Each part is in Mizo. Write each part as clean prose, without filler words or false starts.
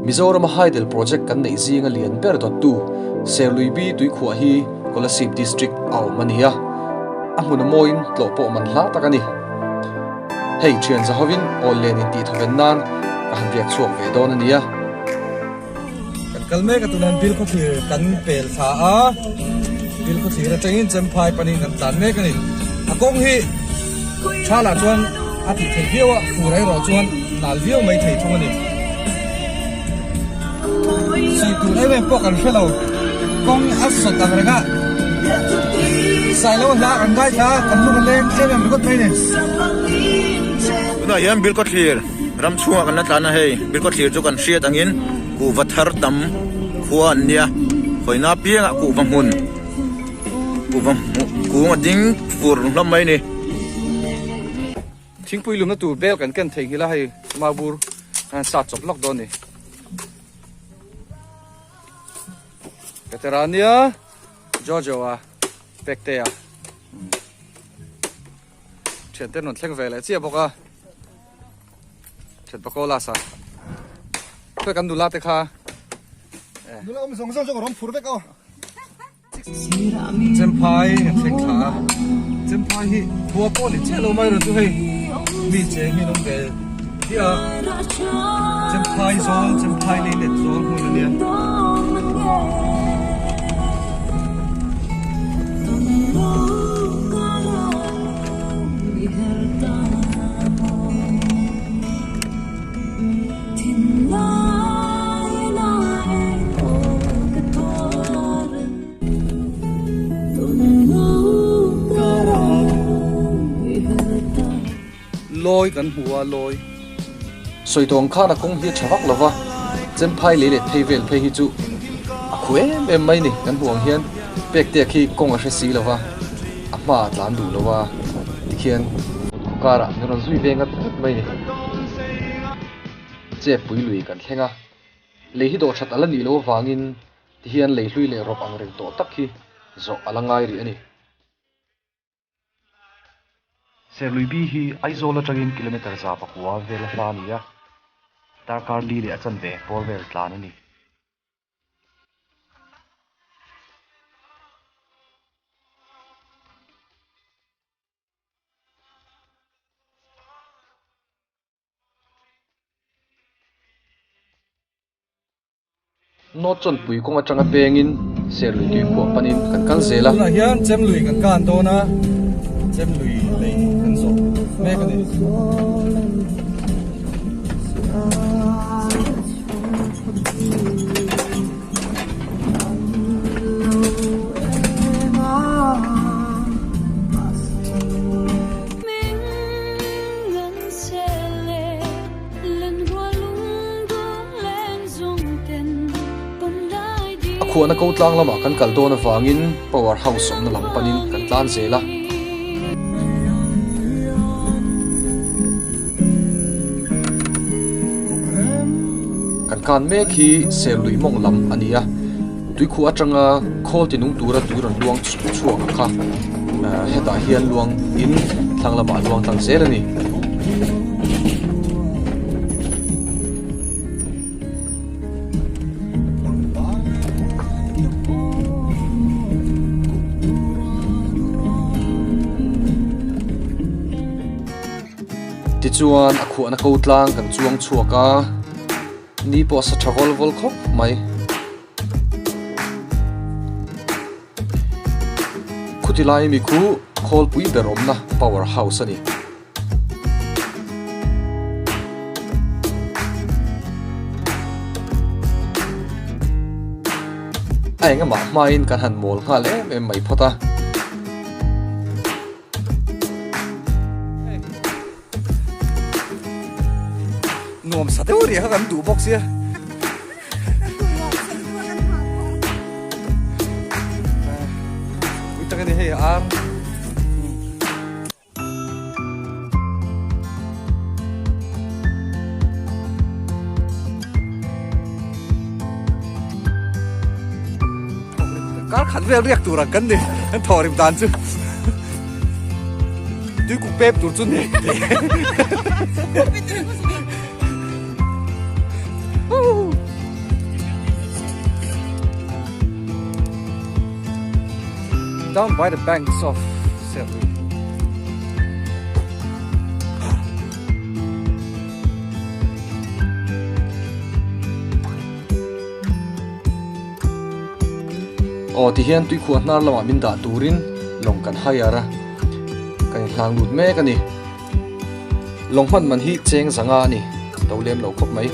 Mizorama Hydel Project kan neih zinga lian ber dawttu Serluibi tuikhuah hi Kolasib District a awm a ni a, a hmun a mawiin tlawh pawh man hla tak a ni. Hei thian zahovin awl len intih thawven nan ka han riak chhuak ve dawn a nia. Kan kal mek a tunah hian Bilkhawthlir kan pel thla a, Bilkhawthlir atangin Chemphai panin kan tlan mek a ni. A kawng hi thalah chuan a tih theih viau a, fur erawh chuan nal viau mai thei thung a ni. Sih tur em em pawh kan hre lo, kawng a sawt ang reng a, Sailo hla kan ngaithla a, kan lung a leng em em ringawt mai a ni. Tunah hian Bilkhawthlir ram chhungah kan la tlan a hei, Bilkhawthlir chu kan hriat angin kuhva thar tam khua an nia, khawina apiangah kuhva hmun, kuhva kung a ding fur hlawm mai a ni. Thingpui lumna tur bel kan ken thei nghilh a hei mabur an sat chawp lawk dawn a ni. Katerania Jojo a Pektea thiante an rawn thleng ve leh chiah bawk a thian Pakola sa khawi kan nula te kha nula awm zawng zawng chu ka rawn phur vek aw. Chemphai kan thleng thla a, Chemphai hi khua pawh ni chiah lo mai erawh chu hei mi cheng hi an awm ve chiah a, Chemphai zawl Chemphai lei let zawl hmun a nia. Lawi kan hmu a, lawi. Sawitawng khan a kawng hi a tha vak lo va, Chemphai lei leh phei vel phei hi chu a khu em em mai ni. Kan hmuh ang hian Pektea khi kawng a hre si lo va, a hma a tlan duh lo va, tikhian karah min rawn zui ve ngat ngat mai ni. Chepui lui kan thleng a, lei hi dawh that a la nih loh avangin tihian lei hlui leh rawp ang reng tawh tak hi zawh a la ngai rih a ni. Serluibi hi Aizawl atangin kilometre 109 vel a hla a ni a, darkar li leh a chanve pawl vel tlan a ni. North Chawnpui kawng atanga pengin Serlui tui khuah panin kan kal zel a. Tunah hian Chemlui kan kan dawn a, Chemlui lei kan zawh mek a ni. A khuahna ko tlang lamah kan kal dawn avangin power house awmna lam panin kan tlan zel a. Kan kan mek hi Serlui mawng lam a ni a, tuikhuah atanga khawl ti nung tura tui rawn luang chhuak kha hetah hian luang in thlang lamah a luang tlang zel a ni. Tichuan a khuahna ko tlang kan chuang chhuak a, ni pawh a sa tha vawl vawl khawp mai. Khuti lai mi khu khawlpui ber awmna power house a ni. A engamah hmain kan han mawl nghal em em mai phawt a. Nuam sa deuh riah kha kan duh bawk sia. Ui tak a ni hei ar. Kar khat vel riak tur ang kan ni kan thaw rim dan chu tui kuk pep tur chu ni Down by the banks of Serlui. Aw tihian tuikhuah hnar lamah min dah turin lawng kan hire a, kan inhlang lut mek a ni. Lawng hman man hi cheng zanga a ni, to lem lo khawp mai.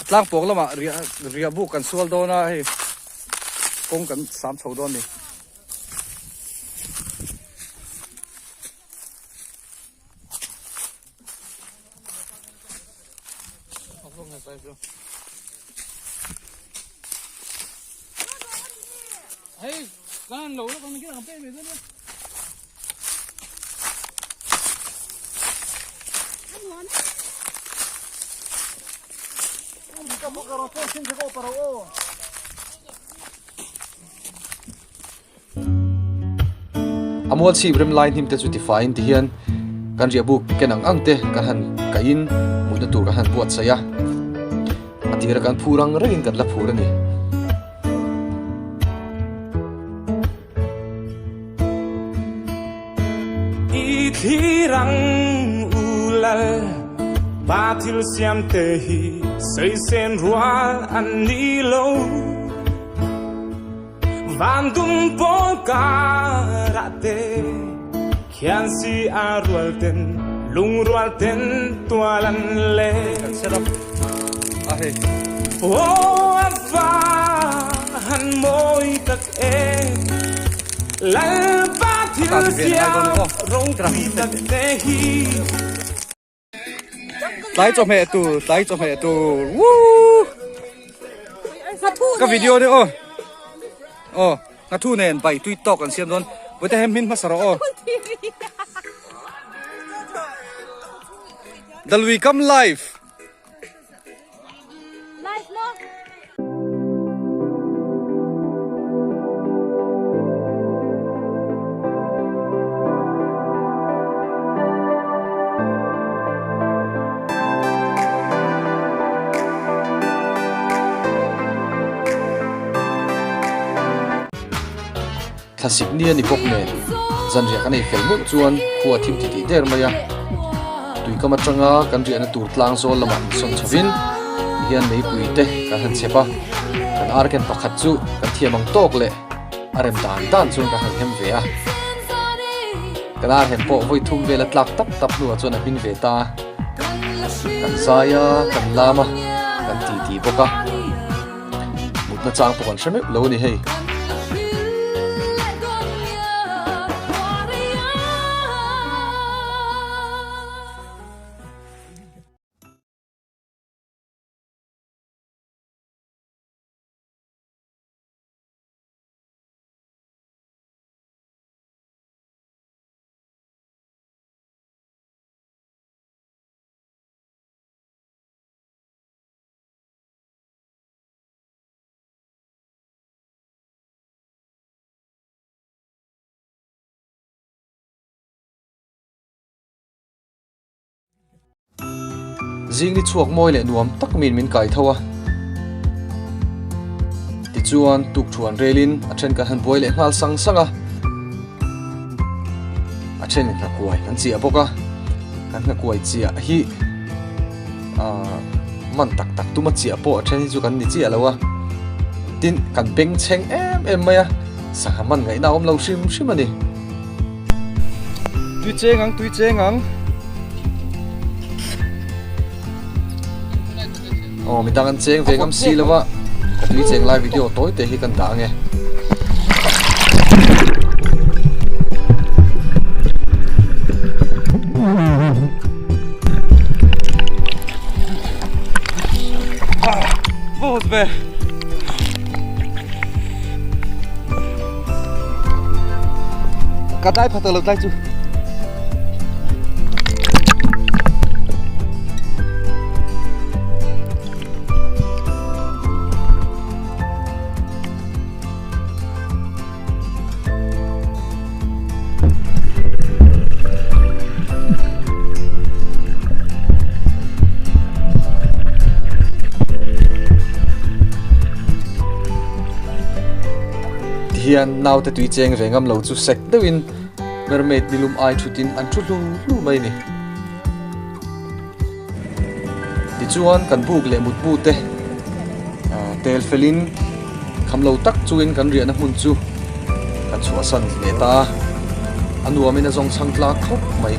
Tlang pawng lamah riah riah buk kan sual dawn a hei kawng kan sam chho dawn a ni. A mual chhip rem lai hnim te chu tifaiin tihian kan riahbuk ken ang ang te kan han kaihin mutna tur kan han buatsaih a, a tira kan phur ang rengin kan la phur a ni. I thlir ang u lal pa thil siam te hi sawi sen rual an ni lo van dum pawl karah te khian si a rual ten lungrual ten tual an le Aw a va han mawi tak e Lalpa thil siam ropui tak te hi. Tlai chawhmeh tur tlai chawhmeh tur woo ka video ni aw aw nghathu nen bai tui tawk an siam dawn vawite hem hmin hmasa rawh aw Dalui kam live. Thlasik ni a ni bawk nen, zanriah kan ei fel meuh chuan khua a thim titih der mai a. Tuikam atanga kan riahna tur tlang zawl lamah insawn chhovin tihian meipui te kan han chep a, kan arken pakhat chu kan thiam ang tawk leh a rem dan dan chuan kan han hem ve a. Kan arhem pawh vawi thum vel a tlak tap tap hnuah chuan a hmin ve ta a, kan zai a, kan lam a, kan titi bawk a. Mutna chang pawh kan hre meuh lo a ni hei. Zing ni chhuak mawi leh nuam tak min min kai tho a. Tichuan tuk thuan relin a then kan han buai leh nghal sang sang a. A then in hnakuai kan chiah bawk a. Kan hnakuai chiah hi Ahh man tak tak tuma chiah pawh a then hi chu kan ni chiah lo a, tin kan beng chheng em em mai a, sangha man ngaihna a awm lo hrim hrim a ni. Tui cheng ang, tui cheng ang. Aw midang an cheng ve ngam si lo a, ka tui cheng lai video tawi te hi kan dah ange. Ka dai pha lo tlai chu. Tihian naute tui cheng ve ngam lo chu sek deuhin mermaid nilum ai thutin an thu hlu hlu mai a ni. Tichuan kan buk leh mutbu te tel felin kham lo tak chungin kan riahna hmun chu kan chhuahsan leh ta a, a nuamin a zawng chhang tlak khawp mai.